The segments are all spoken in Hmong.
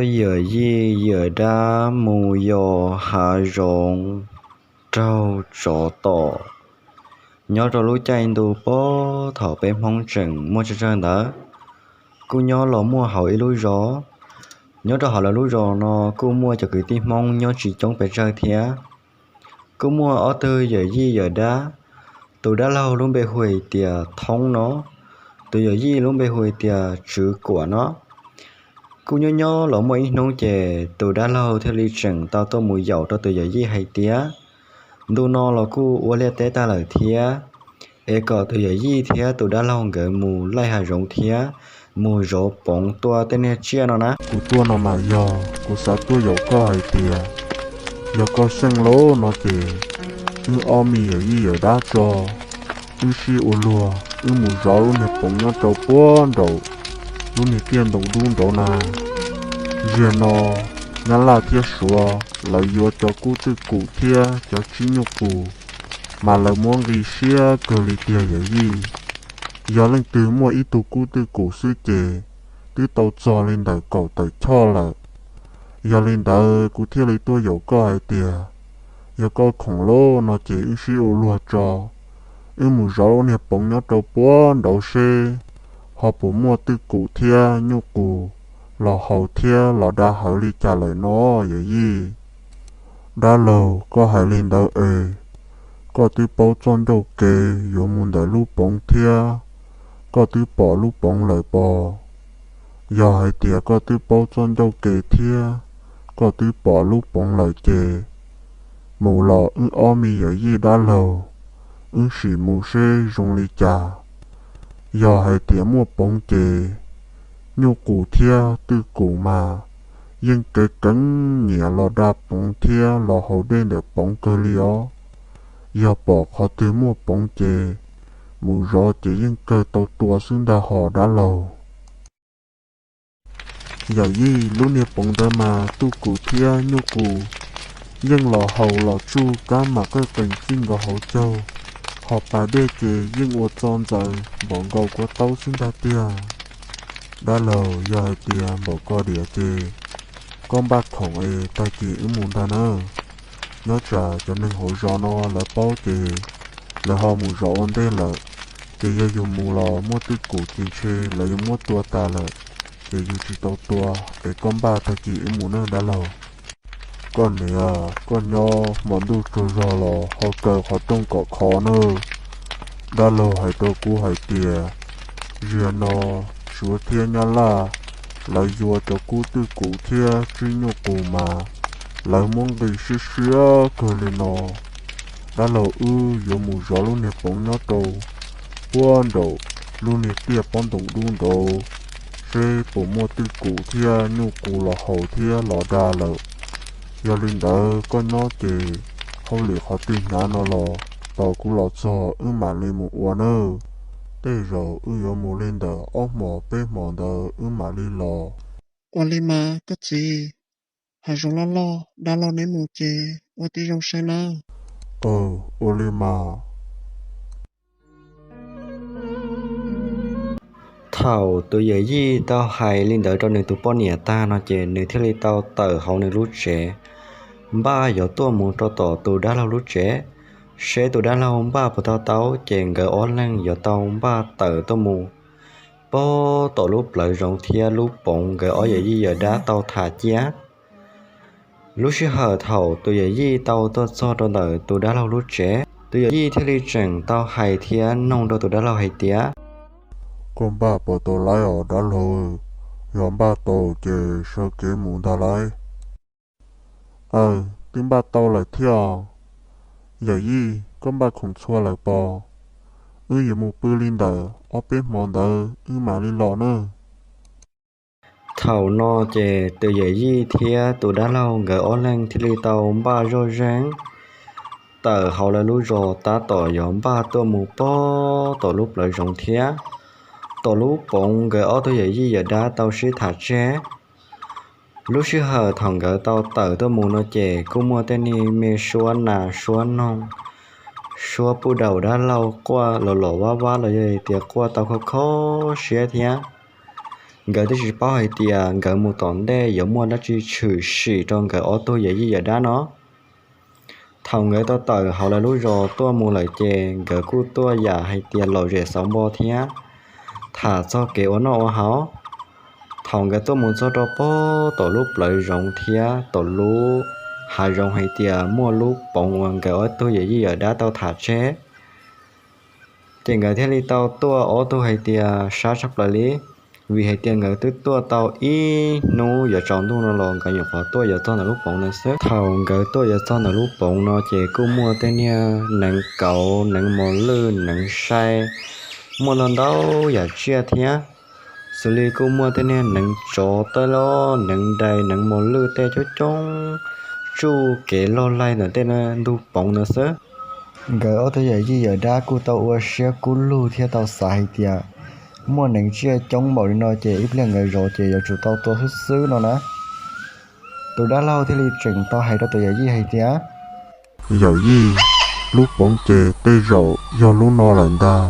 Yawm yij yawm dab mus yos hav zoov raug tsov tom. Nyob rau lub caij ntuj pob thaum peb Hmoob tseem muaj tsawg tsawg ntawd, kuj nyob los muaj hauv ib lub zos. Nyob rau hauv lawv lub zos no kuj muaj cov kwv tij Hmoob nyob tsis coob pes tsawg thiab. Kuj muaj ob tug yawm yij yawm dab, tus dab laug lub npe hu hais tias Thoob no, tus yawm yij lub npe hu hais tias Tswv Kuam no. Kuj nyob nyob los muaj ib hnub ces tus dab laug thiaj li tseem tau tuaj mus yaum rau tus yawm yij hais tias ntu no los kuj ua liaj teb tag lawm thiab, es kom tus yawm yij thiab tus dab laug nkawd mus laij hav zoov thiab mus zov poov tua tej niag tsiaj no na. Kuv tuaj no mas yog kuv xav tuaj yaum koj hais tias yog koj xyeej lawm no ces wb ob me yawm yij yawm dab tso, wb sib ua luag wb mus zov lub niag poov nyob rau puag nraum lub niag tiaj ntoo dub nraud na. Zaum no Nyab Laj thiab Suav lawv yuav cov kub twj kum thiab cov tsib nyuj qus, mas lawv muab nqi siab kawg li tiag yawm yij. Yog leej twg muaj ib tug kub twj kum xwb ces twb tau txog li ntawm kaum tawm choj lawm. Yog li ntawd kuv thiaj li tuaj yaum koj hais tias yog koj khoom lawm no ces wb sib ua luag tso, wb mus zov lub niag poov nyob rau puag nraud seb ho puas muaj twj kum thiab nyuj qus los haus thiab los da hawv li cas lawm no yawm yij. Dab laug, koj hais li ntawd es koj twb paub txoj ncauj kev yuav mus ntawm lub poov thiab koj twb pom lub poov lawm pos? Yog hais tias koj twb paub txoj ncauj kev thiab koj twb pom lub poov lawm ces mus los wb ob me yawm yij dab laug, wb sim mus seb zoo li cas. Yog hais tias muaj poov ces nyuj qus thiab twj kum mas yeej keev keev nyiam los da poov thiab los haus dej ntawm poov kawg li os. Yog pom qhov twg muaj poov ces mus zov ces yeej kawg tau tua xwb ntag hos dab laug. Yawm yij, lub niag poov ntawd mas twj kum thiab nyuj qus yeej los haus los tsuj kab mam qeej qees txij nkaus hauv caug, hos pas dej ces yeej ua txo ntxaws npaum nkaus kua taub xwb ntag tiag. Dab laug, yog hais tias npaum ko diam ces koj npaj khoom es tag kis wb mus ntag nawb. Nyob tsam cov neeg hauv zos no lawv paub ces lawv ho mus zov ua ntej lawm, ces yog yus mus los muaj twj kum ces ntshe lawv yuav muab tua tas lawm, ces yus tsis tau tua, es koj npaj tag kis wb mus nawb dab laug. Koj niam, koj nyob hmo ntuj tsaug zog los ho kaw qhov rooj kom khov nawb. Dab laug hais rau kuv hais tias, zaum no Suav thiab Nyab Laj lawv yuav cov kub twj kum thiab tsib nyuj qus mas lawv muab nqi siab siab kawg li no. Dab laug, wb yuav mus zov lub niag poov nyob rau puag nraum lub niag tiaj pob ntoo dub nraud, seb puas muaj twj kum thiab nyuj qus los haus thiab los da lawm. Yog li ntawd koj nyob ces hauj lwm qhov twg hnyav no los tos kuv los txog wb mam li mus ua nawb. Tej zaum wb yuav mus li ntawm ob hmos peb hmos ntawd wb mam li los. Ua li mas koj txiv, hav zoov loj loj, dab laug neb mus ces ua tib zoo saib nawb. Aws, ua li mas. Thaum tus yawm yij tau hais li ntawd rau nws tus poj niam tag no ces nws thiaj li tau tawm hauv nws lub tsev, npaj yuav tuaj mus rau tom tus dab laug lub tsev, seb tus dab laug npaj puas tau taub ces nkawd ob leeg yuav tau npaj tawm tuaj mus pab tom lub plawv zoov thiab lub poov nkawd ob yawm yij yawm dab tau tham cia. Lub sij hawm thaum tus yawm yij tau tuaj txog rau ntawm tus dab laug lub tsev, tus yawm yij thiaj li tseem tau hais thiab noog rau tus dab laug hais tias, koj npaj puas tau lawm os dab laug? Yog npaj tau ces sawv kev mus ntag lauj. Aws, twb npaj tau lawm thiab. Yawm yij, koj npaj khoom txhua lawm pos? Wb yuav mus pw li ntawm ob peb hmo ntawd wb mam li los nawb. Thaum no ces tus yawm yij thiab tus dab laug nkawd ob leeg thiaj li tau npaj zoj zeeg tawm hauv lawv lub zos tab tom yuav npaj tuaj mus pab tom lub plawv zoov thiab tom lub poov nkawd ob tug yawm yij yawm dab tau sib tham tseg. Lub sij hawm thaum nkawd tau tawm tuaj mus no ces kuj muaj tej niag me suab nas suab noog, suab puj daum dab laug quaj los los vab vab los yog tias quaj tau kho kho siab thiab. Nkawd twb tsis paub hais tias nkawd mus tom ntej yuav muaj dab tsi tshwm sim rau nkawd ob tug yawm yij yawm dab no. Thaum nkawd tau tawm hauv lawv lub zos tuaj mus lawm ces nkawd kuj tuaj yam hais tias lom zem xauv npo thiab tham txog kev ua noj ua haus. Thaum nkawd tuaj mus txog rau pem tom lub plawv zoov thiab tom lub hav zoov hais tias muaj lub poov uas nkawd ob tug yawm yij yawm dab tau tham tseg, ces nkawd thiaj li tau tuaj ob tug hais tias sab tshaj plaws li, vim hais tias nkawd twb tuaj tau ib hnub yuav tsaus ntuj no los nkawd nyuam qhuav tuaj yuav txog ntawm lub poov no xwb. Thaum nkawd tuaj yuav txog ntawm lub poov no ces kuj muaj tej niag neev kauv neev mos lwj neev sai, muaj ntau ntau yam tsiaj thiab. Xws li kuj muaj tej niag neev tsov tawb los neev dais neev mos lwj tej coob coob tsuj kev log laig ntawm tej ntug poov ntawd xwb. Nkawd ob tug yawm yij yawm dab kuj tau ua siab kub lug thiab tau xav hais tias muaj neev tsiaj coob npaum li no ces ib pliag nkawd zov ces yuav tsum tau tua xwb xwb no na. Tus dab laug thiaj li tseem tau hais rau tus yawm yij hais tias, yawm yij, lub poov ces tej zaum yog lub no lawm ntag.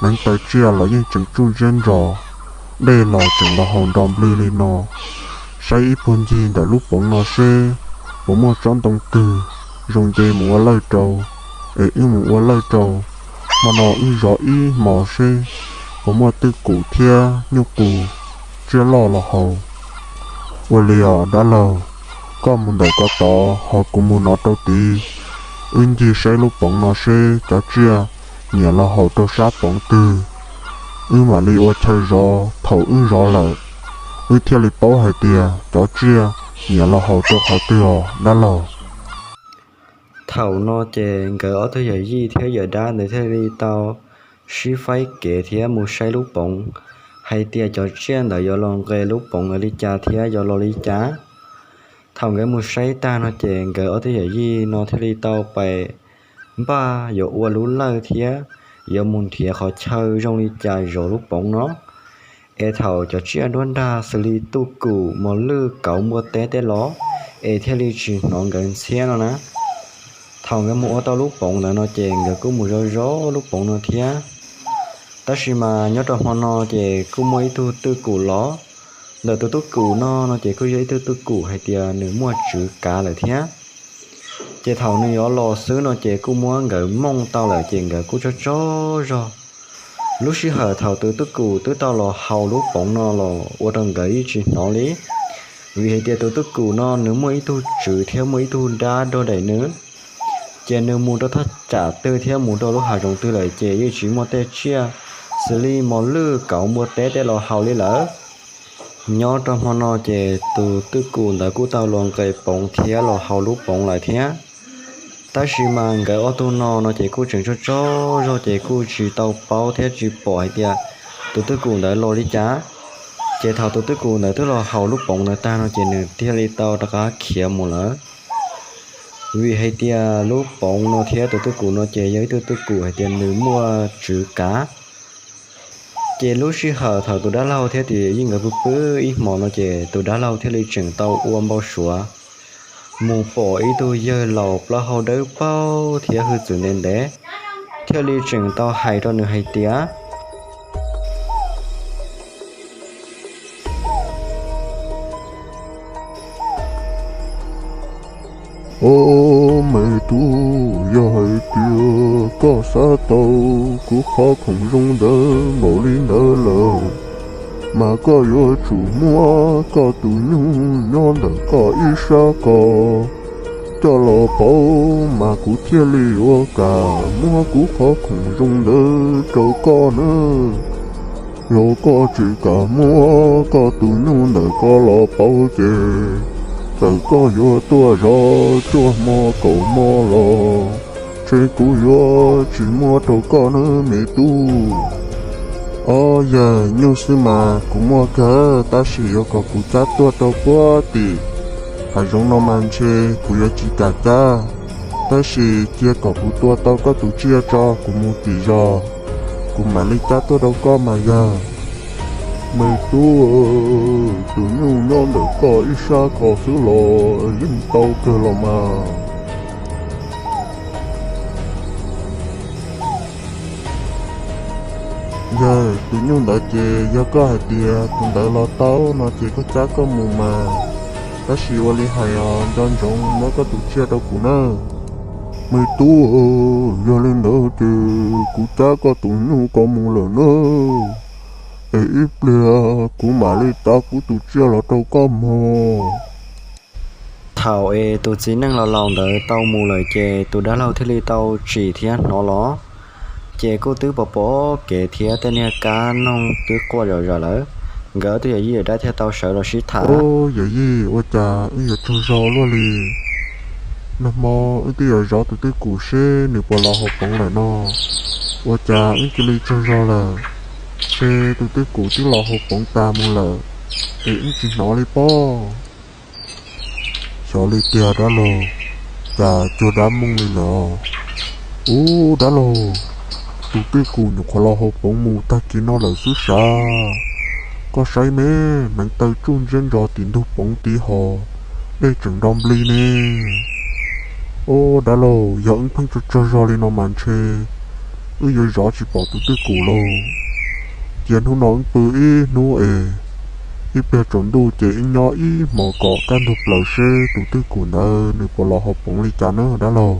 Neev taw tsiaj los yeej tseem tsuj ntsiab ntsos, dej los tseem los haus nro nplig li no. Saib ib puag ncig ntawm lub poov no seb puas muaj tsob ntoo twg zoo nce mus ua lawj rau, es wb mus ua lawj rau. Hmo no wb zov ib hmos seb puas muaj twj kum thiab nyuj qus, tsiaj loj los haus. Ua li os dab laug, koj mus ntawm ko tod ho kuv mus no rau tid. Wb ncig saib lub poov no seb cov tsiaj nyiam los haus rau sab poov twg, wb mam li ua chaw zov. Thaum wb zov lawm, wb thiaj li paub hais tias cov tsiaj nyiam los haus rau qhov twg os dab laug. Thaum no ces nkawd ob tug yawm yij thiab yawm dab ntawd thiaj li tau sib faib kev thiab mus saib lub poov, hais tias cov tsiaj ntawd yuav los nqes lub poov ntawd li cas thiab yuav los li cas. Thaum nkawd mus saib tag no ces nkawd ob tug yawm yij no thiaj li tau pais npaj yuav ua lub lawj thiab yuav mus nrhiav qhov chaw zoo li cas zov lub poov no, es thaum cov tsiaj nruab nrag xws li tuj kum mos lwj kauv npua teb tej los es thiaj li tsis hnov nkawd ntxhiab no na. Thaum nkawd mus ua tau lub poov ntawd no ces nkawd kuj mus zov zov lub poov no thiab. Tab sis mas nyob rau hmo no ces kuj muaj ib tug twj kum los. Ntawm tus twj kum no no ces kuj yog ib tug twj kum hais tias nws muaj tswv kav lawm thiab. Ces thaum nws yuav los xwb no ces kuj muab nkawd mooj tau lawm ces nkawd kuj tsaug tsaug zog. Lub sij hawm thaum tus twj kum twb tau los haus lub poov no los ua rau nkawd yeej tsis hnov li, vim hais tias tus twj kum no nws muaj ib tug tswv thiab muaj ib tug dab nrog daim nws, ces nws mus rau thaj tsam twg thiab mus rau lub hav zoov twg lawm ces yeej tsis muaj tej tsiaj xws li mos lwj kauv npua teb tej los haus li lawm. Nyob rau hmo no ces tus twj kum ntawd kuj tau los nqes poov thiab los haus lub poov lawm thiab. Tab sis mas nkawd ob tug no no ces kuj tseem tsaug tsaug zog ces kuj tsis tau paub thiab tsis pom hais tias tus twj kum ntawd los li cas. Ces thaum tus twj kum ntawd twb los haus lub poov ntawd tag no ces nws thiaj li tau rov qab khiav mus lawm. Vim hais tias lub poov no thiab tus twj kum no ces yog ib tug twj kum hais tias nws muaj tswv kav. Ces lub sij hawm thaum tus dab laug thiab tus yij nkawd pw pw ib hmos no ces tus dab laug thiaj li tseem tau ua npau suav mus pom ib tug yawg laus plaub hau dawb paug thiab hwj txwv ntev ntev, thiaj li tseem tau hais rau nws hais tias, Au, me tub, yog hais tias koj xav tau kuv qhov khoom zoo ntawd npaum li ntawd lawm, mas koj yuav tsum muab koj tus nyuj nyob ntawm koj ib sab ko coj los pauv, mas kuv thiaj li yuav kam muab kuv qhov khoom zoo ntawd rau koj nawb. Yog koj tsis kam muab koj tus nyuj ntawm ko los pauv ces txawm koj yuav tuaj zov cuaj hmo kaum hmo los ntshe kuv yuav tsis muab rau koj nawb me tub. Au yawg, nyuj xwb mas kuv muaj kawg, tab sis yuav kom kuv cab tuaj rau puag tim hav zoov no mas ntshe kuv yuav tsis kam cab. Tab sis cia kom kuv tua tau koj tus tsiaj tso kuv mus tim zos, kuv mam li cab tuaj rau koj mas yawg. Me tub, tus nyuj nyob ntawm koj ib sab ko xwb los yeej tau kawg los mas. Yawg, tus nyuj ntawd ces yog koj hais tias tus ntawd los tau no ces koj cab koj mus mas, tab sis ua li hais os, nco ntsoov muab koj tus tsiaj rau kuv nawb. Me tub, yog li ntawd ces kuv cab koj tus nyuj ko mus lawm nawb, es ib pliag kuv mam li cab kuv tus tsiaj los rau koj mog. Thaum es tus txiv neej laus laus ntawd tau mus lawm ces tus dab laug thiaj li tau tsim thiab hnov los, ces kuj twb pom pom kev thiab tej niag kab noog twb quaj zom zaws lawm. Nkawd ob tug yawm yij yawm dab thiaj tau sawv los sib tham. Yawm yij, ua cas wb yuav tsaug zog luaj li? Nag hmo wb twb yuav zov tus twj kum seb nws puas los hauv poov lawm no, ua cas wb cia li tsaug zog lawm? Ntshe tus twj kum twb los hauv poov tas mus lawm, es wb tsis hnov li pob. Xyov li tiag dab laug, cas cuag dab mooj li lawm. Ub dab laug, tus twj kum nyuam qhuav los hauv poov mus tag kis no lawm xwb sav. Koj saib me, hneev taw tsuj ntsiab ntso tim ntug poov tid ho, dej tseem nro nplig ne. Ub dab laug, yog wb pheej tsaug tsaug zog li no mas ntshe wb yuav zov tsis pom tus twj kum lauj. Cia hnub no wb pw ib hnub es ib pliag tsaus ntuj ces wb nyob ib hmos kom kaj ntug plaws seb tus twj kum ntawd nws puas los hauv poov li cas na dab laug.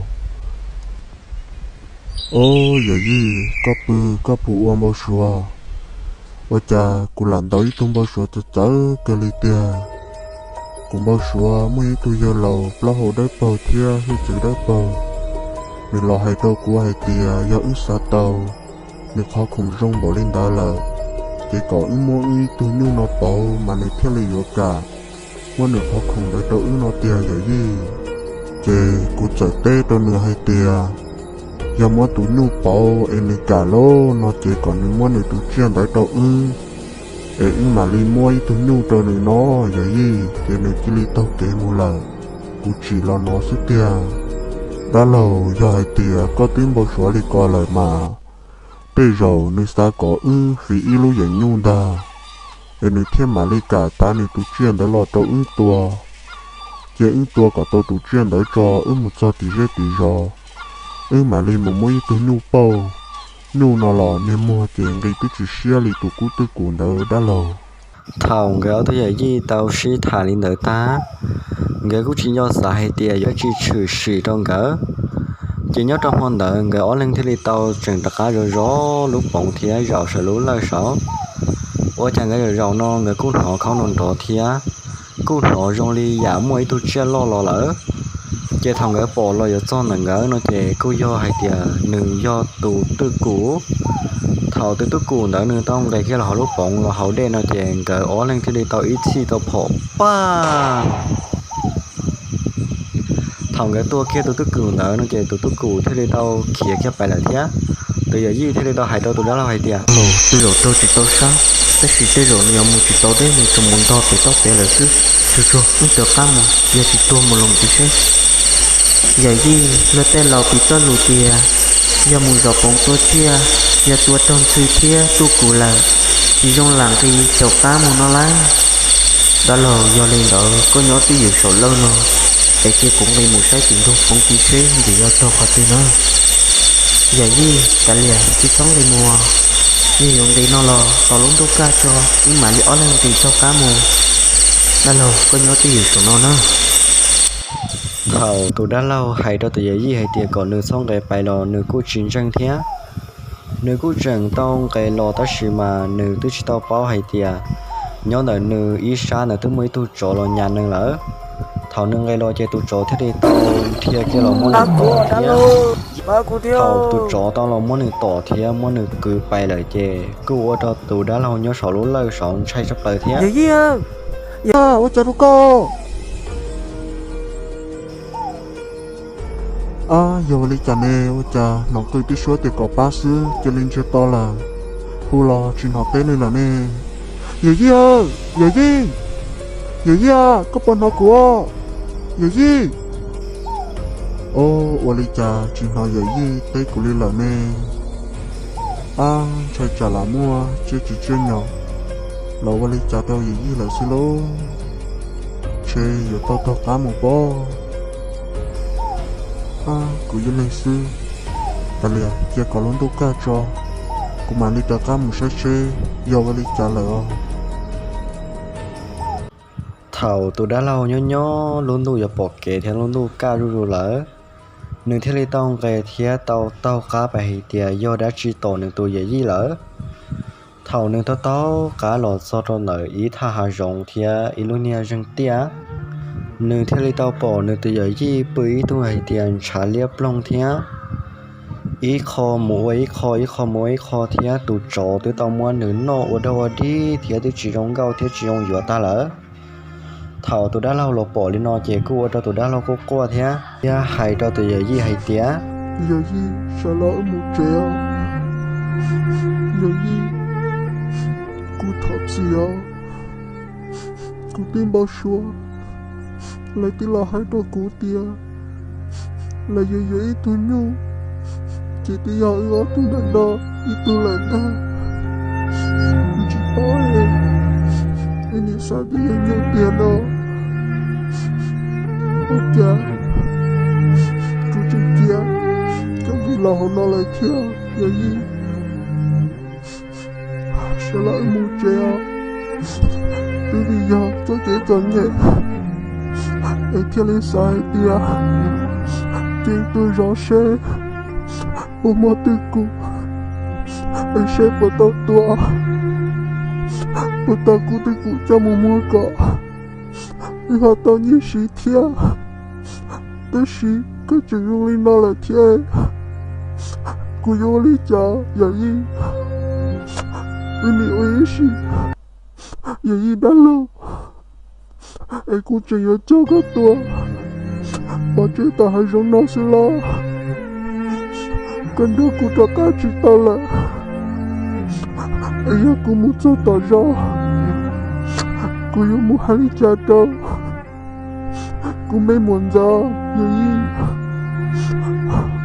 Ob yawm yij, koj pw koj puas ua npau suav? Ua cas kuv lam ntaus ib tug npau suav txawv txawv kawg li tiag. Kuv npau suav muaj ib tug yawg laus plaub hau dawb paug thiab hwj txwv dawb paug, nws los hais rau kuv hais tias yog wb xav tau nws qhov khoom zoo npaum li ntawd lawm, ces kom wb muab wb ib tug nyuj no pauv mas nws thiaj li yuav kam muab nws qhov khoom ntawd rau wb no tiag yawm yij. Ces kuv txawm teb rau nws hais tias yog muab tus nyuj pauv es nws kam lauj no ces kom nws muab nws tus tsiaj ntawd rau wb, es wb mam li muab ib tug nyuj rau nws no yawm yij. Ces nws cia li taug kev mus lawm, kuv tsim los no xwb tiag. Dab laug, yog hais tias koj twb npau suav li ko lawm mas tej zaum nws xav kom wb fiv ib lub yeem nyuj ntag, es nws thiaj mam li kam tav nws tus tsiaj ntawd los rau wb tua. Cia wb tua kom tau tus tsiaj ntawd tso, wb mus txog tim zej tim zos, wb mam li mus muab ib tug nyuj pauj. Nyuj no los niag muag ces nqi twb tsis siab li tus kub twj kum ntawd dab laug. Thaum nkawd ob tug yawm yij tau sib tham li ntawd tag, nkawd kuj tsis nco xav hais tias yuav tsis tshwm sim rau nkawd. Ces nyob rau hmo ntawd nkawd ob leeg thiaj li tau tseem rov qab zov zov lub poov thiab zaum saum lub lawj saud. Ua cas nkawd zaum zaum no nkawd kuj hnov khaub nrov nrov thiab kuj hnov zoo li yam muaj ib tug tsiaj loj los lawm. Ces thaum nkawd pom los yuav txog ntawm nkawd no ces kuj yog hais tias nws yog tus twj kum. Thaum tus twj kum ntawd nws tau nqis kiag los hauv lub poov los hauv dej no ces nkawd ob leeg thiaj li tau ib txhij tau phom paj. Thaum nkawd tua kiag tus twj kum ntawd no ces tus twj kum thiaj li tau khiav kiag pais lawm thiab. Tus yawm yij thiaj li tau hais rau tus dab laug hais tias, Los tej zaum raug tsis tau sab, tab sis tej zaum nws yuav mus tsis tau deb, nws tsuas mus ntog pem toj pem lawm xwb. Tsuag tsuag wb rov qab mus, yog tsis tuag mus loos tiv seb. Yawm yij, luag tej laus piv txoj lus tias yog mus zov poov tua tsiaj, yog tua raug ntxhw thiab twj kum lawm, tsis zoo lam nqis caum qab mus no lauj. Dab laug, yog li ntawd koj nyob twj ywm saum lawj no, es cia kuv nqis mus saib tim ntug poov tiv seb nws yuav raug qhov twg na. Yawm yij, kav liam tsis txhob nqis mus, yog yuav nqis no los tos lub ntuj kaj tso, wb mam li ob leeg nqis taug qab mus. Dab laug, koj nyob twj ywm saum no na. Thaum tus dab laug hais rau tus yawm yij hais tias kom nws txhob nqis pais los nws kuj tsis ntseeg thiab. Nws kuj tseem tau nqis los tab sis mas nws twb tsis tau paub hais tias nyob ntawm nws ib sab ntawd twb muaj ib tug tsov los nyas nws lawm. Thaum nws nqis los ces tus tsov thiaj li tau dhia kiag los muab nws tom thiab. Thaum tus tsov tau los muab nws tom thiab muab nws kwv pais lawm ces kuj ua rau tus dab laug nyob saum lub lawj saud ntshai tshaj plaws thiab. Yawm yij, ua cas rau koj? Ab, yog ua li cas ne? Ua cas hnov qw tib suab tias kom pab xwb cia li ntsiag to lawm, hu los tsis hnov teb li lawm ne. Yawm yij, yawm yij, yawm yij, koj puas hnov kuv? Yawm yij. Ob, ua li cas tsis hnov yawm yij teb kuv li lawm ne? Ab, ntshai tsam lam muaj tsiaj tsis tsiaj nyo los ua li cas rau yawm yij lawm xwb lauj. Ntshe yuav tau taug qab mus pob. Ab, kuv ib leeg xwb, kav liam cia kom lub ntuj kaj tso, Kuv mam li rov qab mus saib seb yog ua li cas lawm os. Thaum tus dab laug nyob nyob lub ntuj yuav pom kev thiab lub ntuj kaj zuj zus lawm, nws thiaj li tau nqes thiab tau taug qab pais hais tias yog dab tsi tom nws tus yawm yij lawm. Thaum nws taug taug qab los txog rau ntawm ib thaj hav zoov thiab ib lub niag zeeg tiaj, nws thiaj li tau pom nws tus yawm yij pw ib tug hais tias ntshav liab ploog thiab ib qho mus ua ib qho, ib qho mus ua ib qho thiab tus tsov twb tau muab nws noj ua dog ua dig thiab twb tsis zoo nkauj thiab tsis zoo yuav tag lawm. Thaum tus dab laug los pom li no ces kuj ua rau tus dab laug quaj quaj thiab, thiab hais rau tus yawm yij hais tias, Yawm yij, sawv los wb mus tsev os. Yawm yij, kuv thov txim os. Kuv twb npau suav, lawv twb los hais rau kuv tias lawv yuav yuav ib tug nyuj, ces twb yog wb ob tug ntawm no ib tug lawm ntag. Kuv tsis paub, wb niam xav tias yog nyuj tiag no. Ua cas kuv tseem cia koj nqis los hauv no lawm thiab yawm yij. Sawv los wb mus tsev os. Twb vim yog txoj kev txom nyem es thiaj li xav hais tias cia tus zov seb puas muaj twg kuv, es seb puas tau tua, puas tau kuv twg kuv coj mus muag kom wb ho tau nyiaj siv thiab. Tab sis koj tseem zoo li no lawm thiab, kuv yuav ua li cas yawm yij? Wb nim ua ib sim, yawm yij dab laug, es kuv tseem yuav coj koj tuaj pov tseg tom hav zoov no xwb los? Koj nrog kuv rov qab tsis tau lawm, es yog kuv mus txog tom zos, kuv yuav mus hais li cas rau kuv me muam ntxov yawm yij?